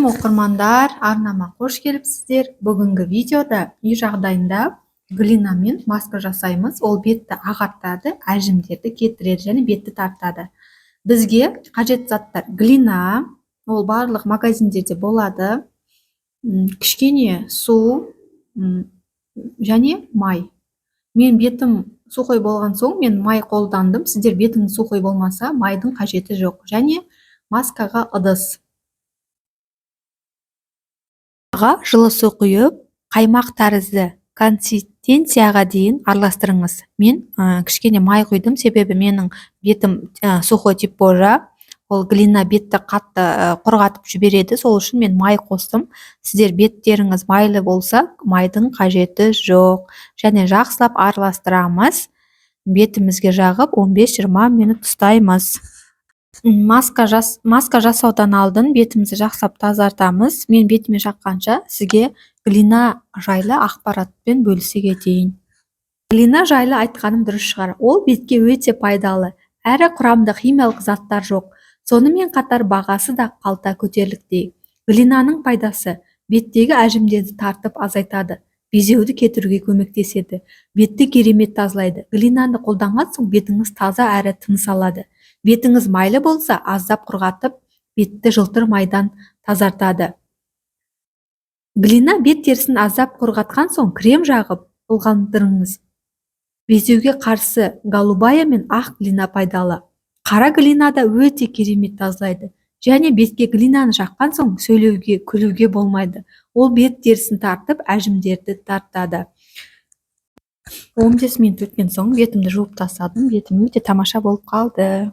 Сәлем, оқырмандар! Арнама қош келіпсіздер! Бүгінгі видеода үй жағдайында глинамен маска жасаймыз. Ол бетті ағартады, әжімдерді кетіреді және бетті тартады. Бізге қажет заттар: глина, ол барлық магазиндерде болады, кішкене су және май. Мен бетім сухой болған соң, мен май қолдандым. Сіздер бетіңіз сухой болмаса, майдың қажеті жоқ. Және маскаға ыдыс жылы су құйып, қаймақ тәрізді консистенцияға дейін араластырыңыз. Мен кішкене май құйдым, себебі менің бетім сухой тип кожа. Ол глина бетті қатты құрғатып жібереді, сол үшін мен май қостым. Сіздер беттеріңіз майлы болса, майдың қажеті жоқ. Және жақсылап араластырамыз. Бетімізге жағып, 15-20 минут ұстаймыз. Маска жасаудан алдын бетімізді жақсылап тазартамыз. Мен бетіме жаққанша, сізге глина жайлы ақпаратпен бөлісе кетейін. Глина жайлы айтқаным дұрыс шығар. Ол бетке өте пайдалы әрі құрамында химиялық заттар жоқ. Сонымен қатар бағасы да қалта көтерліктей. Глинаның пайдасы: беттегі әжімдерді тартып азайтады, безеуді кетіруге көмектеседі, бетті керемет тазалайды. Глинаны қолданған соң бетіңіз таза әрі тыныс алады. Бетіңіз майлы болса, аздап құрғатып, бетті жылтыр майдан тазартады. Глина бет терісін аздап құрғатқан соң, крем жағып ылғалдандырыңыз. Безеуге қарсы голубая мен ақ глина пайдалы. Қара глина да өте керемет тазалайды. Және бетке глинаны жаққан соң сөйлеуге, күлуге болмайды. Ол бет терісін тартып, әжімдерді тартады. 15 минут өткен соң бетімді жуып тастадым. Бетім өте тамаша болып қалды.